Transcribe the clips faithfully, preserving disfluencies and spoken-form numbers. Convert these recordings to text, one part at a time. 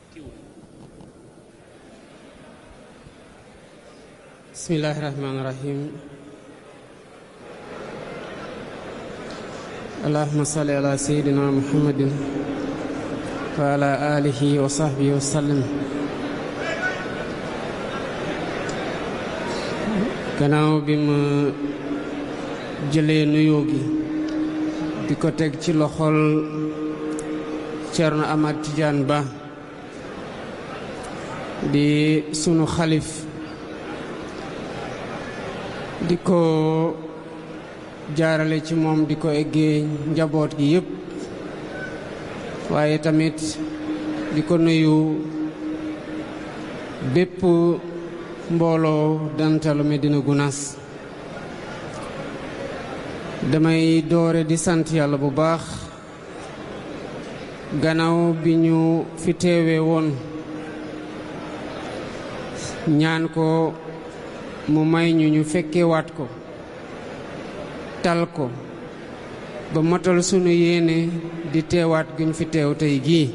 بسم الله الرحمن الرحيم. اللهم صل على سيدنا محمد وعلى آله وصحبه وسلم. Gannaaw bi ma jëlee nuyoo gi, di ko teg ci loxol Thierno Amath Tidiane Ba, di sunu xalif, di ko jaarale ci moom, di ko eggee njaboot gi yépp, waaye tamit di ko nuyu bépp mbooloo Dantalu Medina Gounass. Damay doore di sant Yàlla bu baax, gannaaw bi ñu fi teewee woon, ñaan ko mu may ñu, ñu fekkewaat ko, tal ko, ba matal sunu yéene di teewaat gi ñu fi teew tey gii.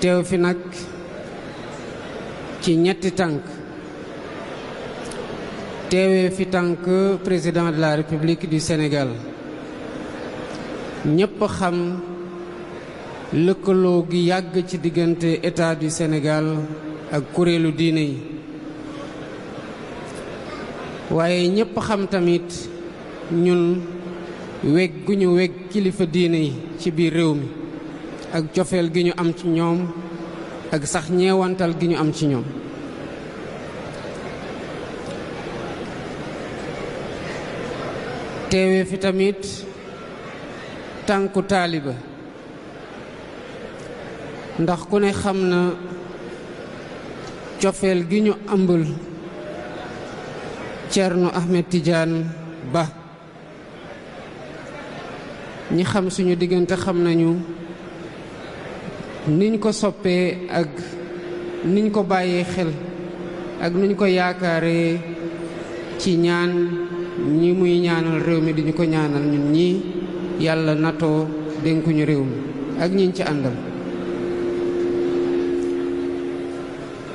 Teew fi nag ci ñetti tànk. Teewee fi tànk Président de la République du Sénégal. Ñépp xam lëkkaloo gi yàgg ci diggante État du Sénégal ak kuréelu diine yi. Waaye ñépp xam tamit ñun weg gu ñu weg kilifa diine yi ci biir réew mi, ak cofeel gi ñu am ci ñoom, ak sax ñeewantal gi ñu am ci ñoom. Teewee fi tamit tànku taaliba, ndax ku ne xam na cofeel gi ñu ëmbal Thierno Ahmed Tidiane Ba. Ñi xam suñu diggante xam nañu niñ ko soppee ak niñ ko bàyyee xel ak niñ ko yaakaaree ci ñaan ñi muy ñaanal réew mi, di ñu ko ñaanal ñun ñii Yàlla natoo dénkuñu réew mi ak ñiñ ci àndal.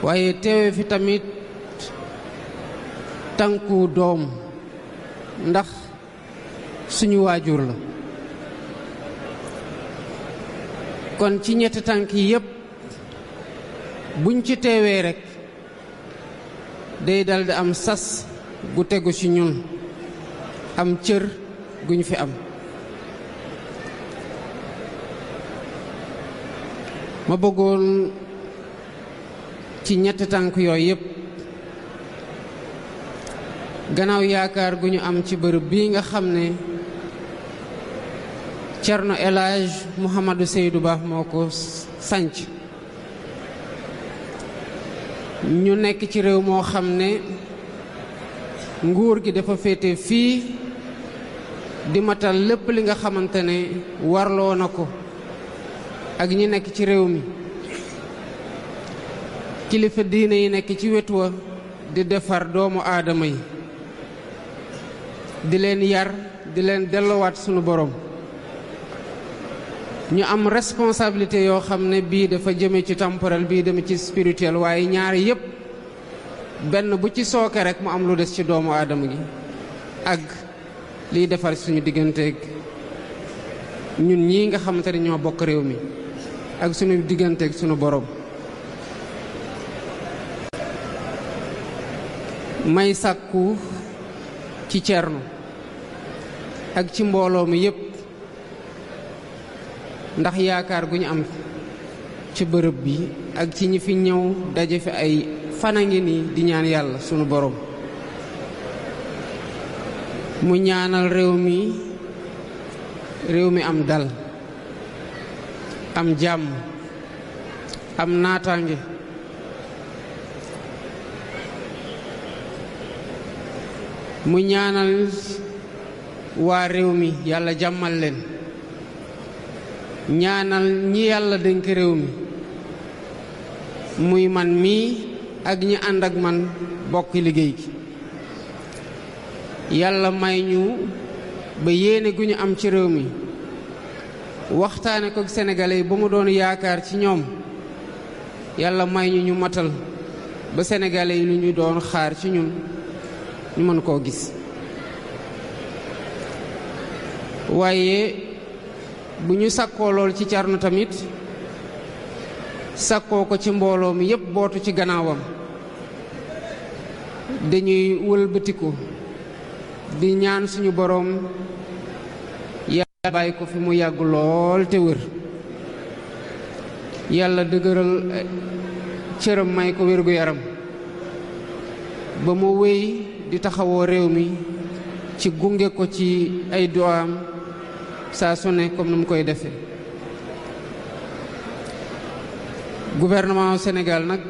Waaye teewe fi tamit tànku doom, ndax suñu waajur la. Kon ci ñetti tànk yi yépp, buñ ci teewee rekk, day daldi am sas gu tegu ci ñun, am cër gu ñu fi am. Ma bëggoon ci ñetti tànk yooyu yépp, gannaaw yaakaar gu ñu am ci bërëb bii nga xam ne Thierno El Hadj Mouhamadou Seydou Ba moo ko sanc, ñu nekk ci réew moo xam ne nguur gi dafa féete fii di matal lépp li nga xamante ne warloo na ko ak ñi nekk ci réew mi. Kilifa diine yi nekk ci wetu wa di defar doomu aadama yi, di leen yar, di leen dellowaat sunu Borom. Ñu am responsabilité yoo xam ne bii dafa jëme ci temporel, bii dem ci spirituel, waaye ñaari yépp, benn bu ci sooke rekk, mu am lu des ci doomu aadama gi ak liy defar suñu digganteeg ñun ñii nga xamante ne ñoo bokk réew mi, ak suñu digganteeg suñu Borom. May sàkku ci Thierno ak ci mbooloo mi yépp, ndax yaakaar gu ñu am ci bërëb bi ak ci ñi fi ñëw daje fi ay fan a ngi nii di ñaan Yàlla sunu Borom mu ñaanal réew mi, réew mi am dal, am jàmm, am naataange. Mu ñaanal waa réew mi, Yàlla jàmmal leen. Ñaanal ñi Yàlla dénk réew mi, muy man mii ak ñi ànd ak man bokk liggéey gi. Yàlla may ñu ba yéene gu ñu am ci réew mi, waxtaane ko Sénégalais yi ba mu doon yaakaar ci ñoom. Yàlla may ñu ñu matal ba Sénégalais yi lu ñu doon xaar ci ñun ñu mën koo gis. Waaye bu ñu sakkoo lool ci Thierno tamit, sakkoo ko ci mbooloo mi yépp bootu ci gannaawam, dañuy wëlbatiku di ñaan suñu Boroom Yàlla bàyyi ko fi mu yàgg lool te wér. Yàlla dëgëral, eh, cëram, may ko wér gu yaram ba mu wéy di taxawoo réew mi ci gunge ko ci ay duwaam saa su ne comme ni mu koy defee. Gouvernement Sénégal nag,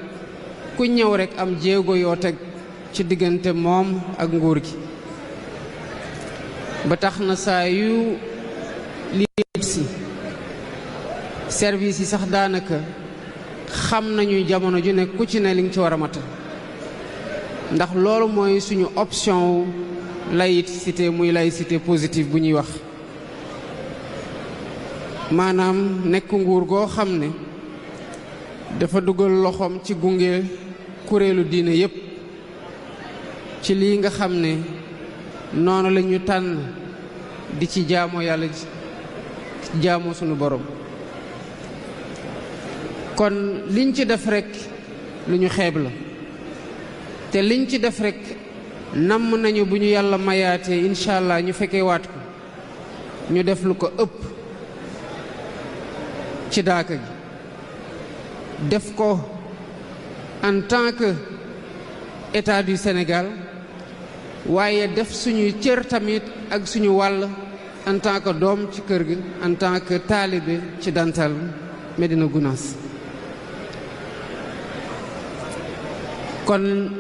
ku ñëw rekk am jéego yoo teg ci diggante moom ak nguur gi. Ba tax na saa yu lii si service yi sax daanaka xam nañu jamono ju nekk ku ci ne li nga ci war a matal, ndax loolu mooy suñu option wu laïcité, muy laïcité positive bu ñuy wax. Maanaam nekk nguur goo xam ne dafa dugal loxoom ci gunge kuréelu diine yépp ci lii nga xam ne noonu la ñu tànn di ci jaamoo Yàlla, jaamoo sunu Borom. Kon liñ ci def rekk lu ñu xeeb la, te liñ ci def rekk namm nañu bu ñu Yàlla mayaatee, incha Allah, ñu fekkee waat ko, ñu def lu ko ëpp ci daaka gi, def ko en tant que État du Sénégal, waaye def suñu cër tamit ak suñu wàll en tant que doom ci kër gi, en tant que taalibe ci Dental Médina Gounass. Kon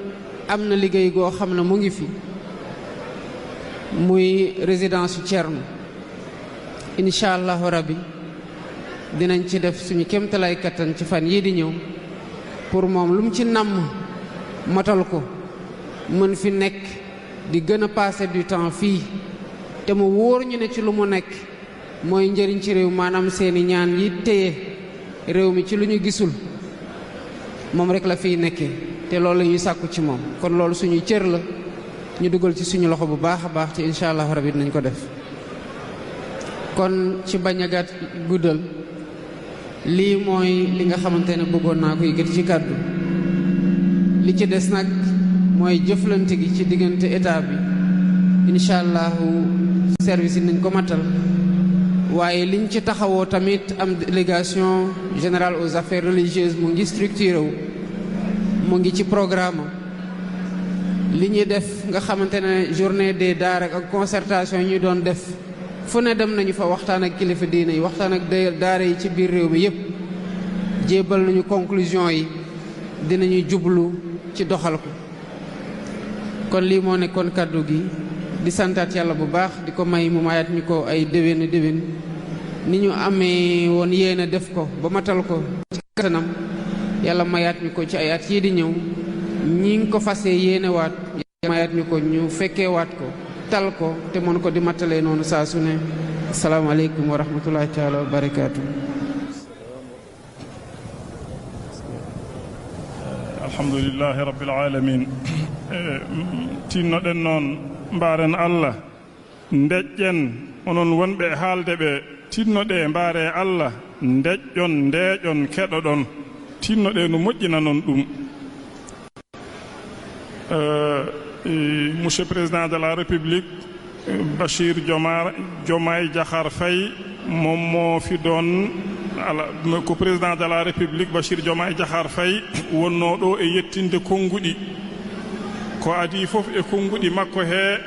am na liggéey goo xam ne mu ngi fi, muy résidence su Thierno. Incha Allahu Rabbi, dinañ ci def suñu kéemtalaay kattan ci fan yii di ñëw, pour moom lu mu ci namm matal ko, mën fi nekk di gën a passer du temps fii, te mu wóor ñu ne ci lu mu nekk mooy njëriñ ci réew, maanaam seeni ñaan yi téye réew mi ci lu ñu gisul, moom rekk la fiy nekkee, te loolu la ñuy sàkku ci moom. Kon loolu suñuy cër la, ñu dugal ci suñu loxo bu baax a baax, te incha Allahu Rabbi dinañ ko def. Kon ci bañ a gàtt, guddal, lii mooy li nga xamante ne bëggoon naa ko yëkkati ci kàddu. Li ci des nag mooy jëflante gi ci diggante État bi. Incha Allahu, service yi nañ ko matal, waaye liñ ci taxawoo tamit, am délégation générale aux affaires religieuses, mu ngi structuré wu, mu ngi ci programme am. Li ñuy def nga xamante ne journée des daara ak concertation yi ñu doon def, fu ne dem nañu fa, waxtaan ak kilifa diine yi, waxtaan ak da-, daara yi ci biir réew mi yépp, jébbal nañu conclusion yi, dinañu jublu ci doxal ko. Kon lii moo nekkoon kàddu gi, di santaat Yàlla bu baax, di ko may mu mayaat ñu ko ay déwén déwén, ni ñu amee woon yéene def ko ba matal ko ci kattanam. Yàlla mayaat ñu ko ci ay at yii di ñëw, ñi ngi ko fasee yéene waat, Yàlla mayaat ñu ko, ñu fekkee waat ko, tal ko, te mën ko di mattalee noonu saa su ne. Asalaamaaleykum wa rahmatullahi taala wa barakaatu. Alhamdulillahi Rabbil Alamin. Eh, tinnoɗen noon, mbaaren Allah, ndeƴƴen, onon wonɓe e haalde ɓe, tinnoɗee, mbaaree Allah, ndeƴƴon, ndeeƴon, keɗoɗon, tinnoɗee no moƴƴinanon ɗum. Euh, eh, Monsieur le Président de la République, eh, Bachir Diomaye, Diomaye Diakhar Faye, moom moo fi doon, ala, ko Président de la République, Bachir Diomaye Diakhar Faye, wonnoo ɗo e yettinde konnguɗi. Ko adii fof e konnguɗi makko he,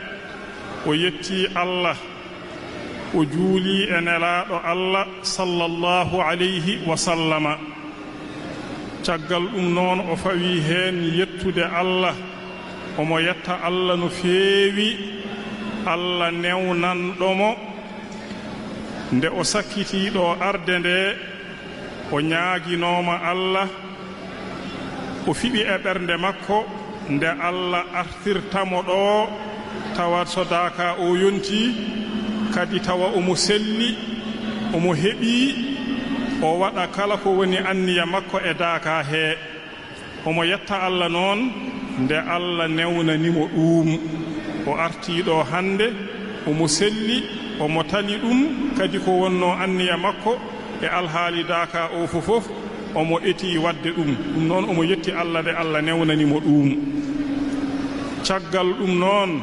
o yetti Allah, o juuli e Nelaaɗo Allah, sallallahu alayhi wa sallama. Caggal ɗum noon, o fawi heen yettude Allah. Omo yetta Allah no feewi, Allah newnanɗo mo. Nde o sakkitii ɗo arde nde, o ñaaginooma Allah, o fiɓi e ɓernde makko, nde Allah artirta mo ɗo, tawa so daaka o yontii, kadi tawa omo selli, Omo heɓii o waɗa kala ko woni anniya makko e Daakaa hee. Omo yetta Alla noon nde Alla newnani mo ɗuum. O artii ɗoo hannde, omo selli, omo tali ɗum kadi ko wonnoo anniya makko e alhaali Daakaa oo fof, omo etii waɗde ɗum. Ɗum noon omo yetti Alla nde Alla newnani mo ɗuum. Caggal ɗum noon,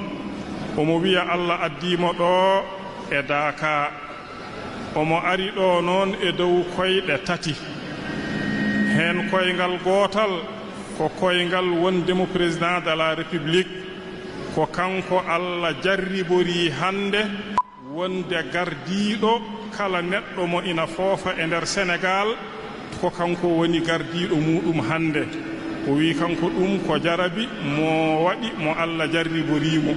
omo wiya Alla addii mo ɗoo e Daakaa. Omo ari ɗoo noon e dow koyɗe tati. Heen koyngal gootal ko koyngal wonde mo Président de la République, ko kanko Alla jarriborii hannde wonde gardiiɗo kala neɗɗo mo ina foofa e nder Senegaal, ko kanko woni gardiiɗo muuɗum hannde. O wiyi kanko ɗum ko jarabi mo waɗi mo Alla jarriborii mo.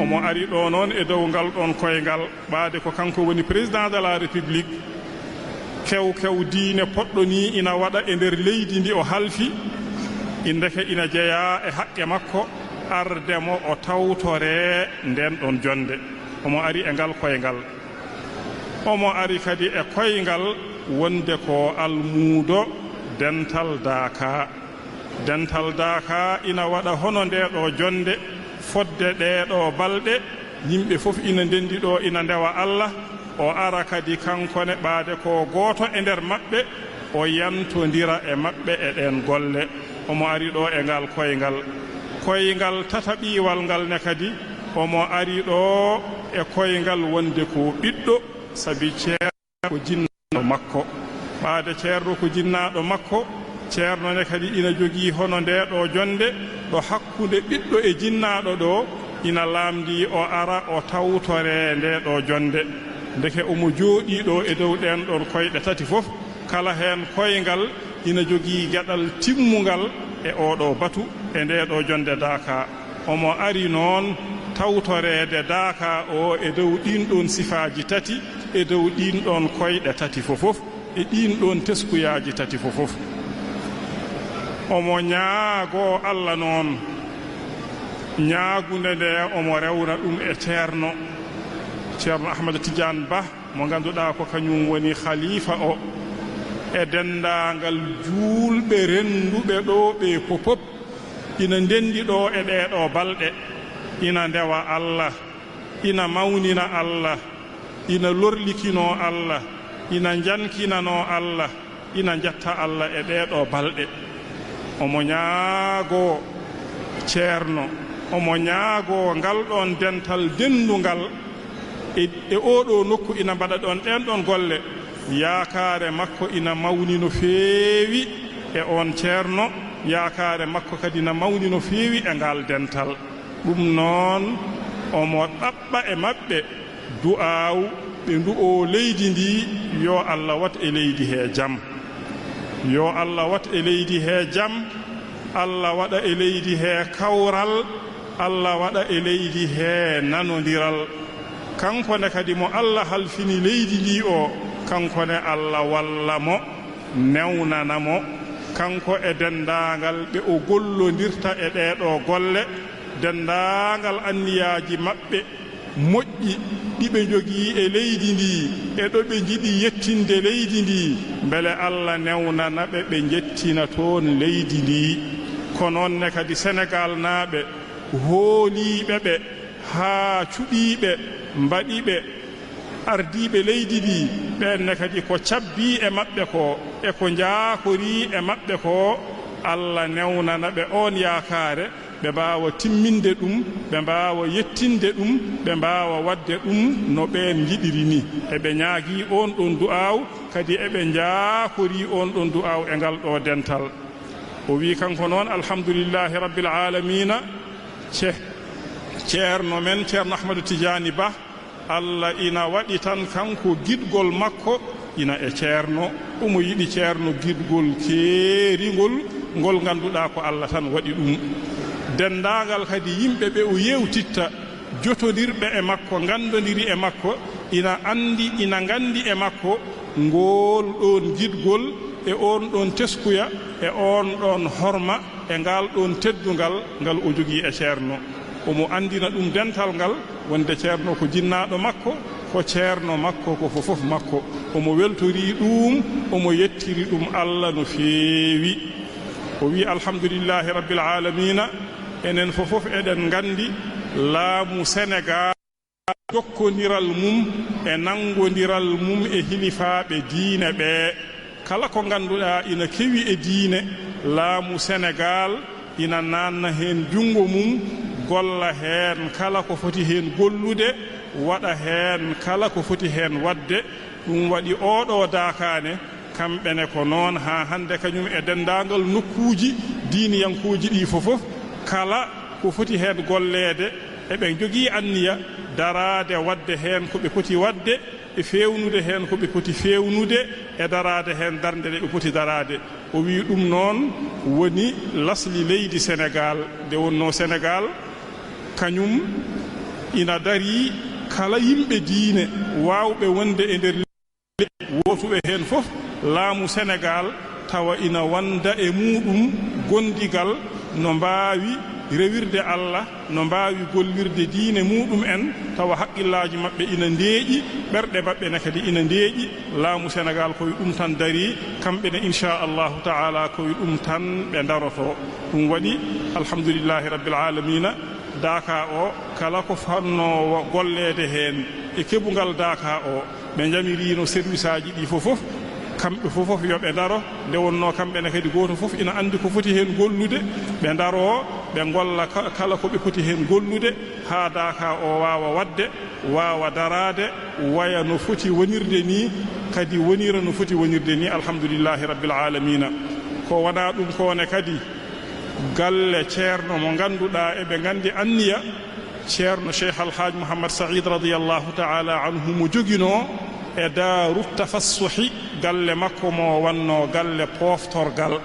Omo ari ɗoo noon e dow ngal ɗoon koyngal. Ɓaade ko kanko woni Président de la République, kew kew diine poɗɗo nii ina waɗa e nder leydi ndi o halfi, ndeke ina jeyaa e haqqe makko arde mo o tawtoree ndeen ɗoon jonnde. Omo ari e ngal koyngal. Omo ari kadi e koyngal wonde ko almuudo dental Daakaa. Dental Daakaa ina waɗa hono ndee ɗoo jonnde fodde ɗee ɗoo balɗe, yimɓe fof ina ndenndi ɗoo ina ndewa Alla, o ara kadi kanko ne ɓaade ko gooto e nder maɓɓe, o yantondira e maɓɓe e ɗeen golle. Omo ari ɗoo e ngal koyngal. Koyngal tataɓiiwal ngal ne kadi, omo ari ɗoo e koyngal wonde ko ɓiɗɗo, sabi ceer ko jinnaaɗo makko. Ɓaade ceerno ko jinnaaɗo makko, ceerno ne kadi ina jogii hono ndee ɗoo jonnde, ɗo hakkunde ɓiɗɗo e jinnaaɗo ɗoo, ina laamndii o ara o tawtoree ndee ɗoo jonnde. Ndeke omo jooɗii ɗoo e dow ɗeen ɗoon koyɗe tati fof, kala heen koyngal ina jogii geɗal timmungal e oo ɗoo batu, e ndee ɗoo jonnde Daakaa. Omo ari noon tawtoreede Daakaa o e dow ɗiin ɗoon sifaaji tati, e dow ɗiin ɗoon koyɗe tati fof fof, e ɗiin ɗoon teskuyaaji tati fof fof. Omo ñaagoo Alla noon, ñaagunde nde omo rewna ɗum e ceerno, Ceerno Ahmada Tijaan Bah, mo ngannduɗaa ko kañum woni khalifa o, e denndaangal juulɓe rennduɓe ɗoo ɓee fof fof, ina ndenndi ɗoo e ɗee ɗoo balɗe, ina ndewa Alla, ina mawnina Alla, ina lorlikinoo Alla, ina njankinanoo Alla, ina njetta Alla e ɗee ɗoo balɗe. Omo ñaagoo ceerno, omo ñaagoo ngal ɗoon dental denndungal e, e oo ɗoo nokku ina mbaɗa ɗoon ɗeen ɗoon golle. Yaakaare makko ina mawni no feewi e oon ceerno, yaakaare makko kadi ina mawni no feewi e ngaal dental. Ɗum noon, omo ɗaɓɓa e maɓɓe du'aaw, ɓe ndu'oo leydi ndi, yo Alla wat e leydi he jam. Yo Alla wat e leydi he jam, Alla waɗa e leydi he kawral, Alla waɗa e leydi he nanondiral. Kanko ne kadi mo Alla halfini leydi ndi o, kanko ne Alla walla mo, newnana mo, kanko e denndaangal ɓe o gollondirta e ɗee ɗoo golle, denndaangal anniyaaji maɓɓe moƴƴi ɗi ɓe njogii e leydi ndi, e ɗo ɓe njiɗi yettinde leydi ndi, mbele Alla newnana ɓe, ɓe njettina toon leydi ndi. Ko noon ne kadi Senegaalnaaɓe hooliiɓe ɓe haa cuɗii ɓe, mbaɗi ɓe ardiiɓe leydi ndi, ɓeen ne kadi ko cabbii e maɓɓe ko, e ko njaakorii e maɓɓe ko, Alla newnana ɓe oon yaakaare, ɓe mbaawa timminde ɗum, ɓe mbaawa yettinde ɗum, ɓe mbaawa waɗde ɗum no ɓeen njiɗiri ni. Eɓe ñaagii oon ɗoon du'aaw, kadi eɓe njaakorii oon ɗoon du'aaw e ngal ɗoo dental. O wiyi kanko noon, Alhamdulillaahi Rabbil Aalamiina, ce-, ceerno men, Ceerno Ahmadu Tijaani Bah, Alla ina waɗi tan kanko giɗgol makko ina e ceerno, omo yiɗi ceerno giɗgol keeringol, ngol ngannduɗaa ko Alla tan waɗi ɗum. Denndaangal kadi yimɓe ɓe o yeewtitta, jotondirɓe e makko, nganndondiri e makko, ina anndi, ina nganndi e makko ngool ɗoon giɗgol e oon ɗoon teskuya e oon ɗoon horma e ngaal ɗoon teddungal ngal o jogii e ceerno. Omo anndina ɗum dental ngal, wonde ceerno ko jinnaaɗo makko, ko ceerno makko, ko fofof makko. Omo weltori ɗum, omo yettiri ɗum Allah no feewi. O wi, "Alhamdulillahi Rabbil Aalamiina." Enen fofof eɗen nganndi laamu Senegaal, jokkondiral mum e nanngondiral mum e hilifaaɓe diine ɓee. Kala ko ngannduɗaa ina kewi e diine, laamu Senegaal ina naatna heen junngo mum, golla heen kala ko foti heen gollude, waɗa heen kala ko foti heen waɗde. Ɗum waɗi ooɗoo daakaande, kamɓe ne ko noon haa hannde, kañum e denndaangal nokkuuji diiniyankooji ɗii fof fof, kala ko foti heen golleede, eɓe njogii anniya daraade waɗde heen ko ɓe poti waɗde, e feewnude heen ko ɓe poti feewnude, e daraade heen darnde nde ɓe poti daraade. O wiyi ɗum noon woni lasli leydi Senegaal. Nde wonnoo Senegaal, kañum ina darii kala yimɓe diine waawɓe wonde e nder leydi, wootuɓe heen fof, laamu Senegaal tawa ina wonda e muuɗum gondigal no mbaawi rewirde Allah, no mbaawi gollirde diine muuɗum en, tawa haqqillaaji maɓɓe ina ndeeƴi, ɓerɗe maɓɓe ne kadi ina ndeeƴi. Laamu Senegaal ko e ɗum tan darii, kamɓe ne, inchallahu taala, ko e ɗum tan ɓe ndarotoo. Ɗum waɗi, alhamdulillahi rabbil aalamiina, Daakaa o, kala ko fotnoo golleede heen e keɓungal Daakaa o, ɓe njamiriino serwisaaji ɗii fof fof, kamɓe fof fof yo ɓe ndaro, nde wonnoo kamɓe ne kadi gooto fof ina anndi ko foti heen gollude, ɓe ndaroo, ɓe ngolla ka-, kala ko ɓe poti heen gollude, haa Daakaa o waawa waɗde, waawa daraade, waya no foti wonirde nii, kadi wonira no foti wonirde nii, alhamdulillahi rabbil aalamiina. Ko wonaa ɗum ko ne kadi, galle ceerno mo ngannduɗaa eɓe nganndi anniya, Ceerno Cheikh Al Hadj Mouhammad Saïd radiyallahu taala anhu mo joginoo e Daaru Tafassuhi, galle makko mo wannoo galle pooftorgal.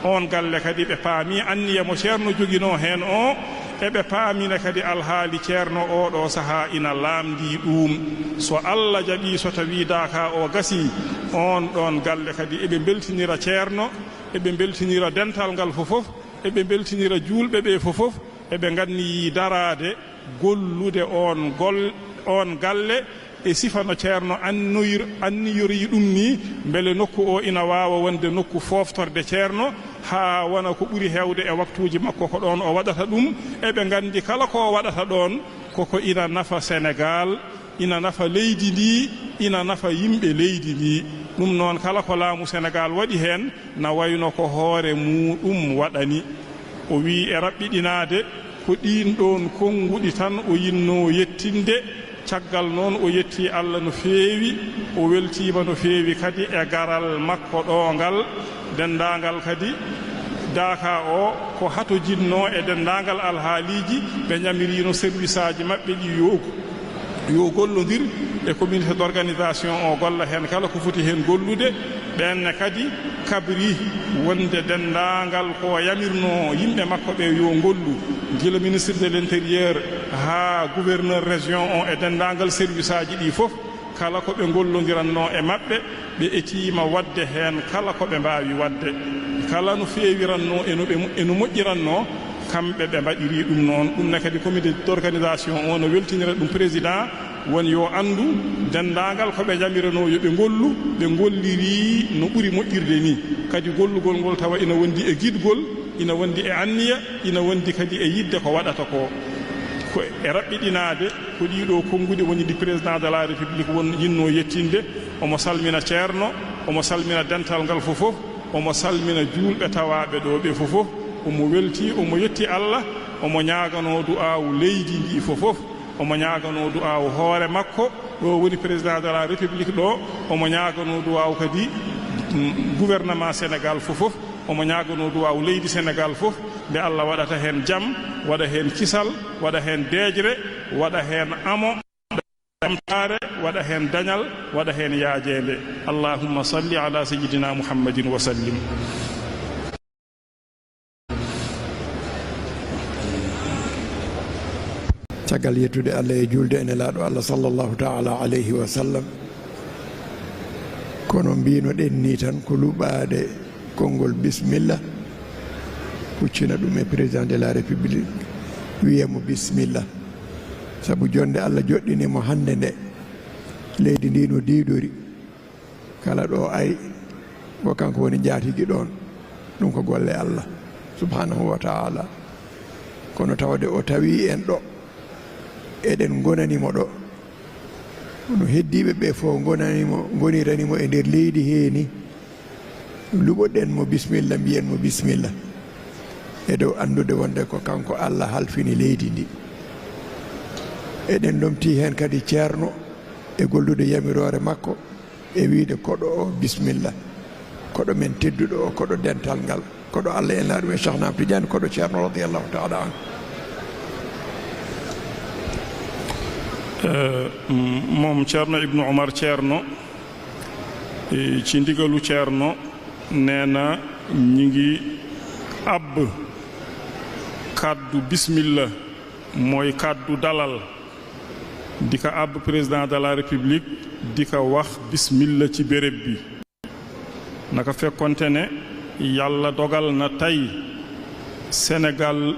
Oon galle kadi ɓe paami anniya mo Ceerno joginoo heen o, eɓe paamina kadi alhaali Ceerno oo ɗoo sahaa ina laamndii ɗuum. So Allah jaɓii, so tawii Daakaa o gasii, oon ɗoon galle kadi eɓe mbeltinira Ceerno, eɓe mbeltinira dental ngal fof fof, eɓe mbeltinira juulɓe ɓee fof fof, eɓe nganniyii daraade, gollude oon gol-, oon galle e sifa no Ceerno annoyir-, anniyorii ɗum nii, mbele nokku o ina waawa wonde nokku fooftorde Ceerno, haa wona ko ɓuri heewde e waktuuji makko ko ɗoon o waɗata ɗum. Eɓe nganndi kala ko o waɗata ɗoon, koko ina nafa Senegaal, ina nafa leydi ndi, ina nafa yimɓe leydi ndi. Ɗum noon, kala ko laamu Senegaal waɗi heen, na wayno ko hoore muuɗum waɗani. O wiyi e raɓɓiɗinaade, ko ɗiin ɗoon konnguɗi tan o yinnoo yettinde. Caggal noon, o yettii Allah no feewi, o weltiima no feewi kadi e garal makko ɗo ngal. Denndaangal kadi Daakaa o, ko hatojinno e denndaangal alhaaliiji, ɓe njamiriino serwisaaji maɓɓe ɗi yo, yo gollondir e communauté d'organisation o, golla heen kala ko foti heen gollude. Ɓeen ne kadi kabri wonde denndaangal ko yamirno yimɓe makko ɓe yo ngollu, gila ministre de l'intérieur haa gouverneur région o e denndaangal serwisaaji ɗi fof, kala ko ɓe ngollondirannoo e maɓɓe, ɓe etiima waɗde heen kala ko ɓe mbaawi waɗde. Kala no feewirannoo e no ɓe, e no moƴƴirannoo, kamɓe ɓe mbaɗirii ɗum noon. Ɗum ne kadi comité d'organisation o no weltinira ɗum président, won yo anndu denndaangal ko ɓe njamiranoo yo ɓe ngollu, ɓe ngollirii no ɓuri moƴƴirde nii. Kadi gollugol ngol tawa ina wondi e giɗgol, ina wondi e anniya, ina wondi kadi e yiɗde ko waɗata ko. Ko e raɓɓiɗinaade ko ɗiiɗoo konnguɗi woni ɗi président de la république won yinnoo yettinde. Omo salmina ceerno, omo salmina dental ngal fof fof, omo salmina juulɓe tawaaɓe ɗo ɓe fof fof. Omo weltii, omo yetti Allah, omo ñaaganoo du'aawu leydi ndi fof fof, omo ñaaganoo du'aawu hoore makko, ɗo woni président de la république ɗo, omo ñaaganoo du'aawu kadi, mm, gouvernement Sénégal fof fof, omo ñaaganoo du'aawu leydi Sénégal fof, nde Allah waɗata heen jam, waɗa heen kisal, waɗa heen deeƴre, waɗa heen amo, ɓamtaare, waɗa heen dañal, waɗa heen yaajeende. Allahumma salli ala sayyidina Muhammadin wa sallim. Caggal yettude Allah e juulde e Nelaaɗo Allah sallallahu taala alayhi wa sallam, kono mbino ɗen ni tan ko luɓaade konngol bismillah, huccina ɗum e président de la république, wiya mo bismillah, sabu jonde Allah joɗɗini mo hannde nde. Leydi ndi no diidori, kala ɗo ari, ko kanko woni njaatigi ɗoon. Ɗum ko golle Allah subhanahu wa ta'ala. Kono tawde o tawi en ɗo, eɗen ngonani mo ɗo. No heddiiɓe ɓe fof ngonani mo, ngonirani mo e nder leydi hee ni. Luɓoɗen mo bismilla, mbiyen mo bismilla. E dow anndude wonde ko kanko Allah halfini leydi ndi. Eɗen lomti heen kadi ceerno e gollude yamiroore makko e wiyde koɗo o bismilla. Koɗo men tedduɗo o, koɗo dental ngal, koɗo Allah e Naaɗo men Cheikh Ahmad Tidiane, koɗo ceerno radiyallahu ta'ala anhu. Eh, m-, moom Ceerno Ibnu Umar Ceerno, eh, ci ndigalu Ceerno, nee na ñi ngi àbb kàddu bismilla, mooy kàddu dalal, di ko àbb Président de la République, di ko wax bismilla ci béréb bi. Naka fekkonte ne Yàlla dogal na tey Senegaal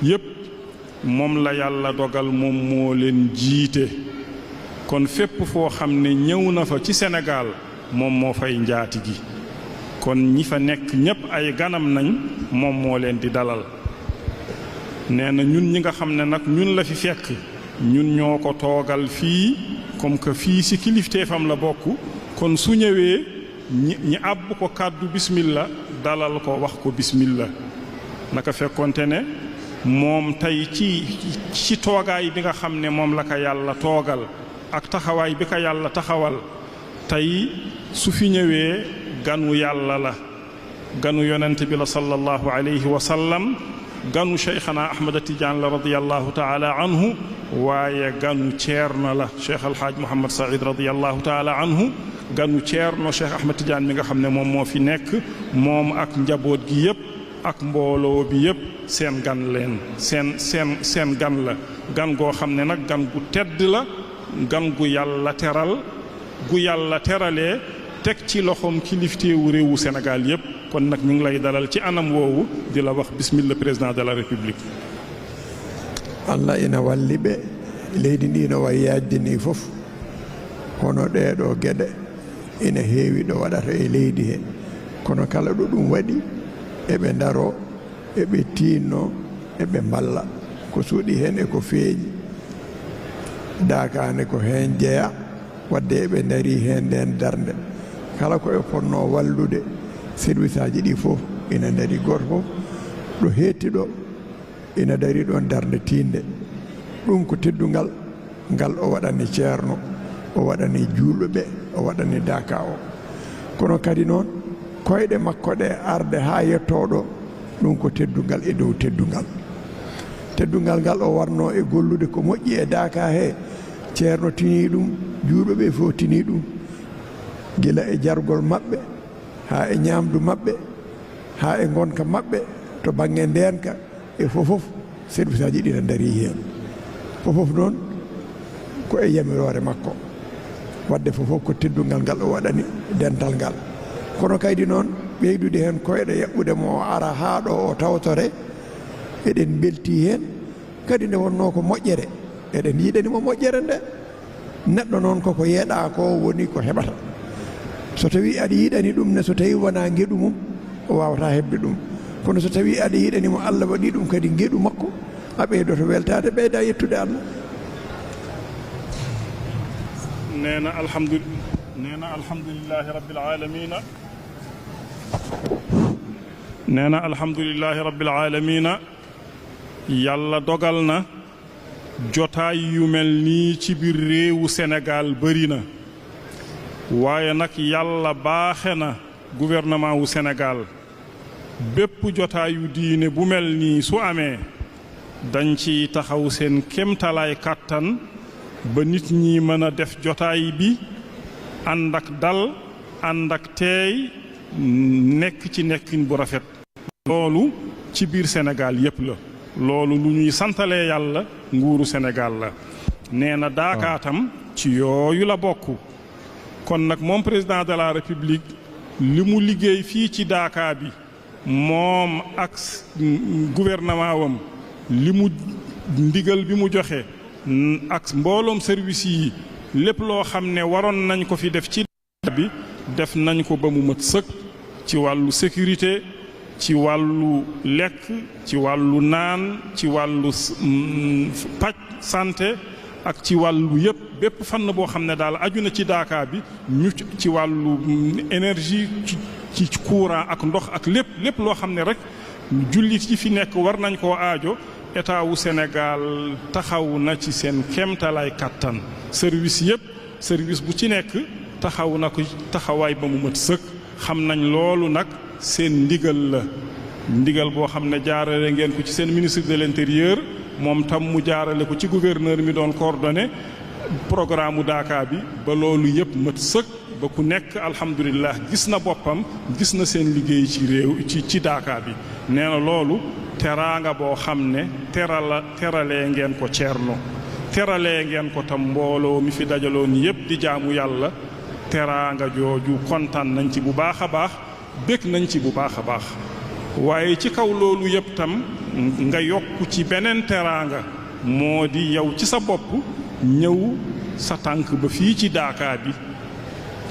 yépp, moom la Yàlla dogal moom moo leen jiite. Kon fépp foo xam ne ñëw na fa ci Senegaal, moom moo fay njaatigi. Kon ñi fa nekk ñépp ay ganam nañ, moom moo leen di dalal. Nee na ñun ñi nga xam ne nag ñun la fi fekk, ñun ñoo ko toogal fii, comme que fii ci kilifteefam la bokk, kon su ñëwee, ñi, ñi àbb ko kàddu bismilla, dalal ko, wax ko bismilla. Naka fekkonte ne moom tey ci, ci toogaay bi nga xam ne moom la ko Yàlla toogal, ak taxawaay bi ko Yàlla taxawal, tey su fi ñëwee, ganu Yàlla la, ganu Yonent bi la sallallahu alayhi wa sallam, ganu Cheikhana Ahmad Tidiane la radiyallahu ta'ala anhu, waaye ganu Ceerno la, Cheikh Al Hadj Mouhamed Saïd radiyallahu ta'ala anhu, ganu Ceerno Cheikh Ahmad Tidiane mi nga xam ne moom moo fi nekk, moom ak njaboot gi yépp, ak mbooloo bi yépp, seen gan leen, seen, seen, seen gan la. Gan goo xam ne nag gan gu tedd la, gan gu Yàlla teral, gu Yàlla teralee, teg ci loxoom kilifteewu réewu Senegaal yépp. Kon nag ñu ngi lay dalal ci anam woowu, di la wax bismilla, Président de la République. Allah ina walli ɓe. Leydi ndi no wayi yaajde ni fof, kono ɗee ɗoo geɗe ina heewi ɗo waɗata e leydi he. Kono kala ɗo ɗum waɗi, eɓe ndaroo, eɓe tiinnoo, eɓe mballa. Ko suuɗi heen e ko feeñi, daakaande ko heen jeyaa, waɗde eɓe ndarii heen ndeen darnde. Kala ko ɓe potnoo wallude, serwisaaji ɗii fof ina ndarii, gooto fof ɗo heetti ɗo, ina darii ɗoon darnde tiiɗnde. Ɗum ko teddungal ngal o waɗani Ceerno, o waɗani juulɓe ɓe, o waɗani Daakaa o. Kono kadi noon, koyɗe makko ɗe arde haa yettoo ɗo, ɗum ko teddungal e dow teddungal. Teddungal ngal o waɗnoo e gollude ko moƴƴi e Daakaa he, Ceerno tinii ɗum, juulɓe ɓe fof tinii ɗum, gila e jargol maɓɓe, haa e ñaamdu maɓɓe, haa e ngonka maɓɓe to bannge ndeenka, e fof fof, serwisaaji ɗi ina ndarii heen. Fof fof noon ko e yamiroore makko. Waɗde fof fof ko teddungal ngal o waɗani dental ngal. Kono kaydi noon, ɓeydude heen koyɗe yaɓɓude mo o ara haa ɗo o tawtore, eɗen mbeltii heen. Kadi nde wonnoo ko moƴƴere, eɗen yiɗani mo moƴƴere nde. Neɗɗo noon, koko yeɗaa ko woni ko heɓata. So tawii aɗa yiɗani ɗum ne, so tawii wonaa ngeɗu mum, o waawataa heɓde ɗum. Kono so tawii aɗa yiɗani mo, Allah waɗii ɗum kadi ngeɗu makko, a ɓeydoto weltaade, ɓeyda yettude Allah. Nee na alhamdu-, nee na alhamdulillahi rabbil aalamiina. Nee na alhamdulillahi rabbil aalamiina. Yàlla dogal na jotaay yu mel nii ci biir réewu Senegaal bari na. Waaye nag, Yàlla baaxe na gouvernement wu Senegaal. Bépp jotaayu diine bu mel nii su amee, dañ ciy taxaw seen kéemtalaay kàttan ba nit ñi mën a def jotaay bi ànd ak dal, ànd ak teey, nekk ci nekkin bu rafet. Loolu ci biir Senegaal yépp la. Loolu lu ñuy santalee Yàlla nguuru Senegaal la. Nee na Daakaa tam ci yooyu la bokk. Kon nag, moom, Président de la République, li mu liggéey fii ci Daakaa bi, moom ak s-, gouvernement wam, li mu, ndigal bi mu joxe, n-, ak mbooloom service yi, Lépp loo xam ne waroon nañ ko fi def ci bi, def nañ ko ba mu mat sëkk, ci wàllu sécurité, ci wàllu lekk, ci wàllu naan, ci wàllu s- mm, paj, santé, ak ci wàllu yépp, bépp fànn boo xam ne daal aju na ci Daaka bi, ñu ci ci wàllu mm, énergie, ci ci courant ak ndox ak lépp, lépp loo xam ne rek jullit yi fi nekk war nañ koo aajo. État wu Sénégal taxaw na ci seen kéemtalaay kàttan. Service yépp, service bu ci nekk taxaw na ko taxawaay ba mu mat sëkk. Xam nañ loolu nag, seen ndigal la, ndigal boo xam ne jaarale ngeen ko ci seen ministre de l'intérieur, moom tam mu jaarale ko ci gouverneur mi doon coordonné programme mu Daaka bi, ba loolu yépp mat sëkk, ba ku nekk, alhamdulillah, gis na boppam, gis na seen liggéey ci réew, ci ci Daaka bi. Nee na loolu teraanga boo xam ne terala teralee ngeen ko Ceerno, teralee ngeen ko tam mbooloo mi fi dajaloon yépp di jaamu Yàlla. Teraanga jooju kontaan nañ ci bu baax a baax, bég nañ ci bu baax a baax. Waaye ci kaw loolu yépp tam, nga yokk ci beneen teraanga, moo di yow ci sa bopp ñëw sa tànk ba fii ci Daaka bi,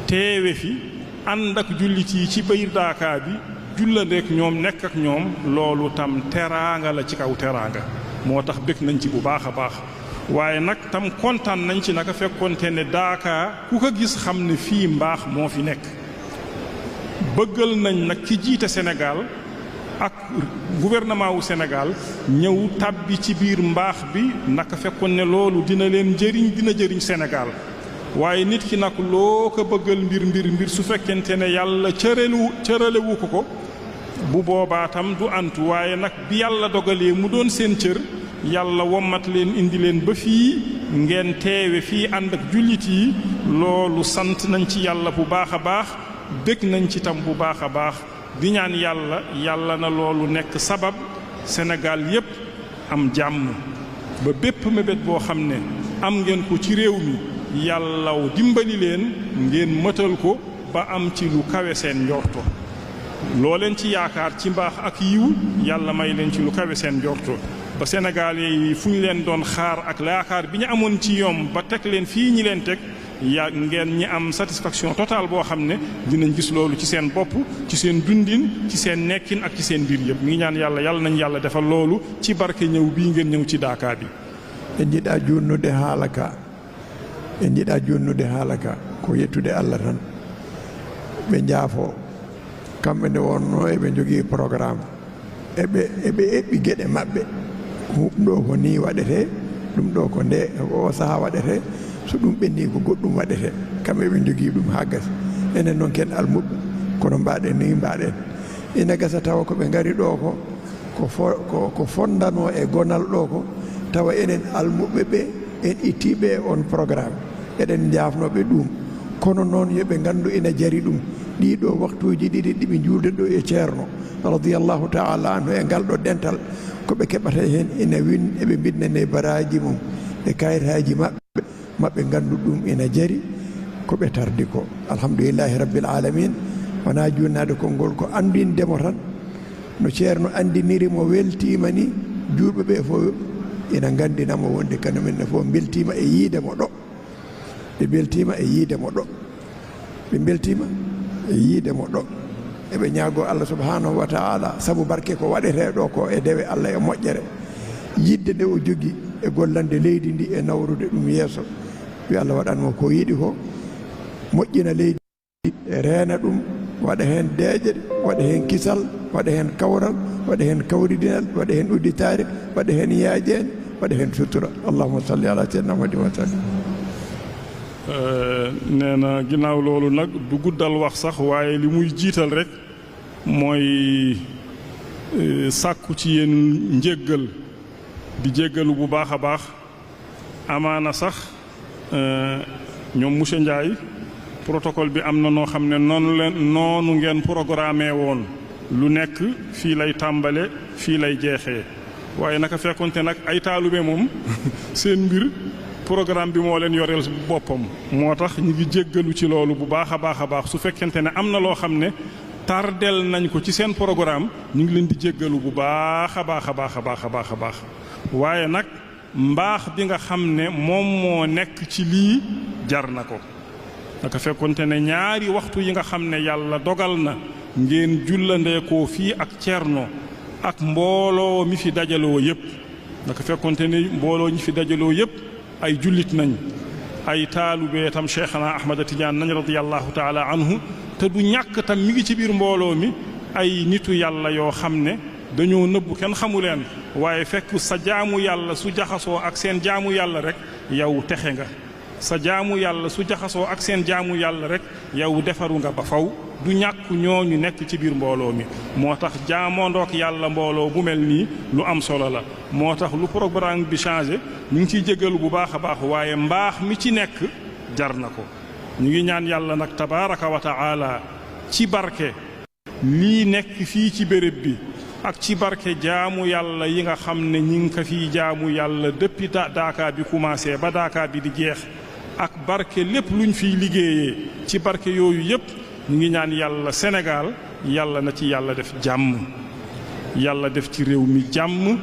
teewe fi, ànd ak jullit yi ci biir Daaka bi, jullandeek ñoom, nekk ak ñoom. Loolu tam teraanga la ci kaw teraanga. Moo tax bég nañ ci bu baax a baax. Waaye nag tam kontaan nañ ci naka fekkonte ne Daaka ku ko gis xam ne fii mbaax moo fi nekk. Bëggal nañ nag ki jiite Sénégal ak gouvernement wu Sénégal ñëw tàbbi ci biir mbaax bi, naka fekkoon ne loolu dina leen jëriñ, dina jëriñ Sénégal. Waaye nit ki nag loo ko bëggal mbir, mbir, mbir, su fekkente ne Yàlla cërelu cëralewu ko ko, bu boobaa tam du antu. Waaye nag bi Yàlla dogalee mu doon seen cër, Yàlla wommat leen, indi leen ba fii, ngeen teewe fii ànd ak jullit yi, loolu sant nañ ci Yàlla bu baax a baax, bég nañ ci tam bu baax a baax. Di ñaan Yàlla, Yàlla na loolu nekk sabab Sénégal yépp am jàmm, ba bépp mébét boo xam ne am ngeen ko ci réew mi, Yàlla dimbali leen, ngeen mëtal ko, ba am ci lu kawe seen njorto. Loo leen ci yaakaar ci mbaax ak yiw, Yàlla may leen ci lu kawe seen njorto, ba Sénégalais yi fu ñu leen doon xaar ak yaakaar bi ñu amoon ci yomb ba teg leen fii ñi leen teg, ya ngeen ñi am satisfaction totale boo xam ne dinañ gis loolu ci seen bopp, ci seen dundin, ci seen nekkin ak ci seen mbir yépp. Mi ngi ñaan Yàlla, Yàlla nañ Yàlla defal loolu ci barke ñëw bii ngeen ñëw ci Daaka bi. En njiɗaa juutnude haala ka, en njiɗaa juutnude haala ka, ko yettude Allah tan. Ɓe njaafoo, kamɓe nde wonnoo eɓe njogii programme, eɓe eɓe eɓɓi geɗe maɓɓe. Ɗum ɗoo ko nii waɗetee, ɗum ɗoo ko nde, oo sahaa waɗetee, so ɗum ɓennii ko goɗɗum waɗetee. Kamɓe eɓe njogii ɗum haa gasi. Enen noon ko en almuɓɓe, kono mbaɗen nii mbaɗen. Ina gasa tawa ko ɓe ngari ɗoo ko, ko fo ko ko fonndanoo e gonal ɗoo ko, tawa enen almuɓɓe ɓee en ittii ɓe e oon programme, eɗen njaafnoo ɓe ɗuum. Kono noon yo ɓe nganndu ina jari ɗum, ɗii ɗoo waktuuji ɗiɗi ɗi ɓe njuulde ɗoo e Ceerno radiyallahu taala anhu e ngal ɗoo dental, ko ɓe keɓata heen ina win eɓe mbinndanee baraaji mum e kayitaaji maɓɓe. Maɓɓe nganndu ɗum ina jari ko ɓe tardi ko. Alhamdulillahi rabbil alamin. Wonaa juutnaade konngol, ko anndinde mo tan no Ceerno anndiniri mo weltiima ni. Juulɓe ɓee fof ina nganndina mo wonde kañum en ne fof mbeltiima e yiyde mo ɗo. Ɓe mbeltiima e yiyde mo ɗo. Ɓe mbeltiima e yiyde mo ɗo. Eɓe ñaagoo Allah subhanahu wa taala sabu barke ko waɗetee ɗoo ko e dewe Allah e moƴƴere, yiɗde nde o jogii e gollande leydi ndi e nawrude ɗum yeeso. Yo Allah waɗan mo ko yiɗi ko, moƴƴina leydi, reena ɗum, waɗa heen deeƴre, waɗa heen kisal, waɗa heen kawral, waɗa heen kawridinal, waɗa heen udditaare, waɗa heen yaajeende, waɗa heen sutura. Allahumma salli ala sayyidina Muhammadin wa sallim. Eh, nee na ginnaaw loolu nag du guddal wax sax, waaye li muy jiital rek mooy eh, sàkku ci yéen njéggal, di jéggalu bu baax a baax. Amaana sax eh, ñoom monsieur Ndiaye, protocole bi am na noo xam ne noonu leen noonu ngeen programmé woon, lu nekk fii lay tàmbale, fii lay jeexee. Waaye naka fekkonte nag ay taalube moom seen mbir, programme bi moo leen yoreel boppam. Moo tax ñu ngi jéggalu ci loolu bu baax a baax a baax. Su fekkente ne am na loo xam ne tardel nañ ko ci seen programme, ñu ngi leen di jéggalu bu baax a baax a baax a baax a baax a baax. Waaye nag mbaax bi nga xam ne moom moo nekk ci lii, Jar na ko. Naka fekkonte ne ñaari waxtu yi nga xam ne Yàlla dogal na ngeen jullandee ko fii ak Ceerno ak mbooloo mi fi dajaloo yépp. Naka fekkonte ne mbooloo ñi fi dajaloo yépp ay jullit nañ, ay taalube tam Cheikhana Ahmada Tidiane nañ radiyallahu taala anhu, te du ñàkk tam mi ngi ci biir mbooloo mi ay nitu Yàlla yoo xam ne dañoo nëbbu, kenn xamu leen, waaye fekk sa jaamu Yàlla su jaxasoo ak seen jaamu Yàlla rek, yow texe nga. Sa jaamu Yàlla su jaxasoo ak seen jaamu Yàlla rek, yow defaru nga ba faw. Du ñàkk ñooñu nekk ci biir mbooloo mi. Moo tax jaamoondook Yàlla mbooloo bu mel nii lu am solo la. Moo tax lu programme bi changé, ñu ngi ciy jégalu bu baax a baax, waaye mbaax mi ci nekk jar na ko. Ñu ngi ñaan Yàlla nag tabaaraka wa taala ci barke lii nekk fii ci béréb bi ak ci barke jaamu Yàlla yi nga xam ne ñi ngi ko fii jaamu Yàlla depuis da-, daaka bi commencé ba daaka bi di jeex, ak barke lépp luñ fiy liggéeyee, ci barke yooyu yépp ñu ngi ñaan Yàlla Sénégal, Yàlla na ci Yàlla def jàmm. Yàlla def ci réew mi jàmm,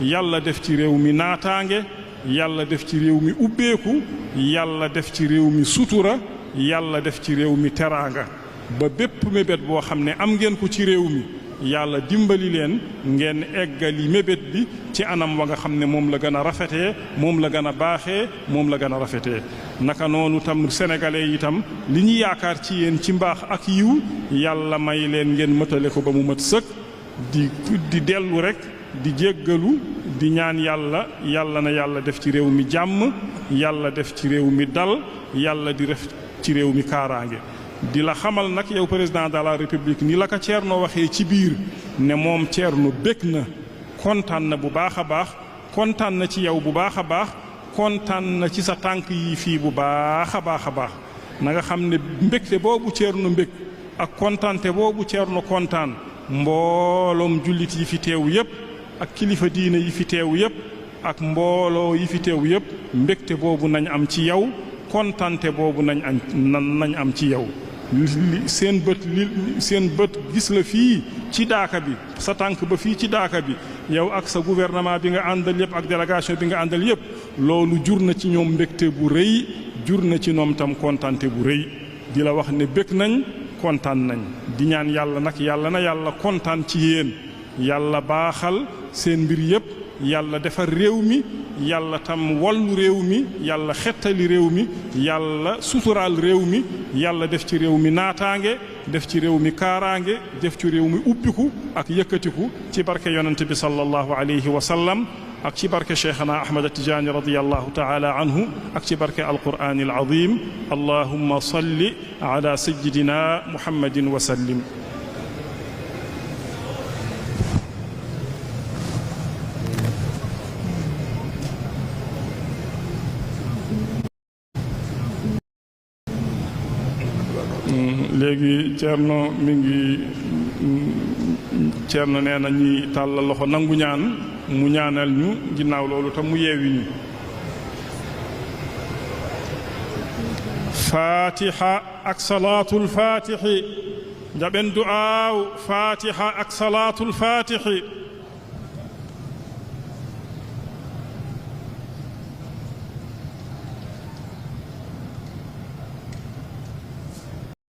Yàlla def ci réew mi naataange, Yàlla def ci réew mi ubbeeku, Yàlla def ci réew mi sutura, Yàlla def ci réew mi teraanga. Ba bépp mébét boo xam ne am ngeen ko ci réew mi, Yàlla dimbali leen ngeen eggali mébét bi ci anam wa nga xam ne moom la gën a rafetee, moom la gën a baaxee, moom la gën a rafetee. Naka noonu tam, sénégalais yi tam, li ñu yaakaar ci yéen ci mbaax ak yiw, Yàlla may leen ngeen mëtale ko ba mu mat sëkk. Di, di dellu rek, di jéggalu, di ñaan Yàlla, Yàlla na Yàlla def ci réew mi jàmm, Yàlla def ci réew mi dal, Yàlla di def ci réew mi kaaraange. Di la xamal nag, yow président de la République, ni la ko Ceerno waxee ci biir, ne moom Ceerno bég na, kontaan na bu baax a baax, kontaan na ci yow bu baax a baax, kontaan na ci sa tànk yi fii bu baax a baax a baax. Na nga xam ne mbégte boobu Ceerno mbég ak kontante boobu Ceerno kontaan, mbooloom jullit yi fi teew yépp ak kilifa diine yi fi teew yépp ak mbooloo yi fi teew yépp, mbégte boobu nañ am ci yow, kontante boobu nañ am, na-, nañ am ci yow. Li, li, seen bët, li, seen bët gis la fii ci daaka bi, sa tànk ba fii ci daaka bi, yow ak sa gouvernement bi nga àndal yépp ak délégation bi nga àndal yépp, loolu jur na ci ñoom mbégte bu rëy, jur na ci ñoom tam kontante bu rëy. Di la wax ne bég nañ, kontaan nañ. Di ñaan Yàlla nag, Yàlla na Yàlla kontaan ci yéen. Yàlla baaxal seen mbir yépp, Yàlla defar réew mi, Yàlla tam wallu réew mi, Yàlla xettali réew mi, Yàlla suturaal réew mi, Yàlla def ci réew mi naataange, def ci réew mi kaaraange, def ci réew mi ubbiku ak yëkkatiku ci barke Yonent bi sallallahu alayhi wa sallam. Ak ci barke Cheikhana Ahmad Tijaani radiyallahu ta'ala anhu, ak ci barke Alqur'aan al-Aziim. Allahumma salli ala sayyidina Muhammadin wa sallim. Mm, léegi Ceerno mi ngi, mm, Ceerno nee na ñi tàllal loxo nangu ñaan, mu ñaanal ñu, ginnaaw loolu tam mu yeewi ñu. Fatiha ak Salaatul Faatihi. Njaɓen du'aaw Fatiha ak Salaatul Faatihi.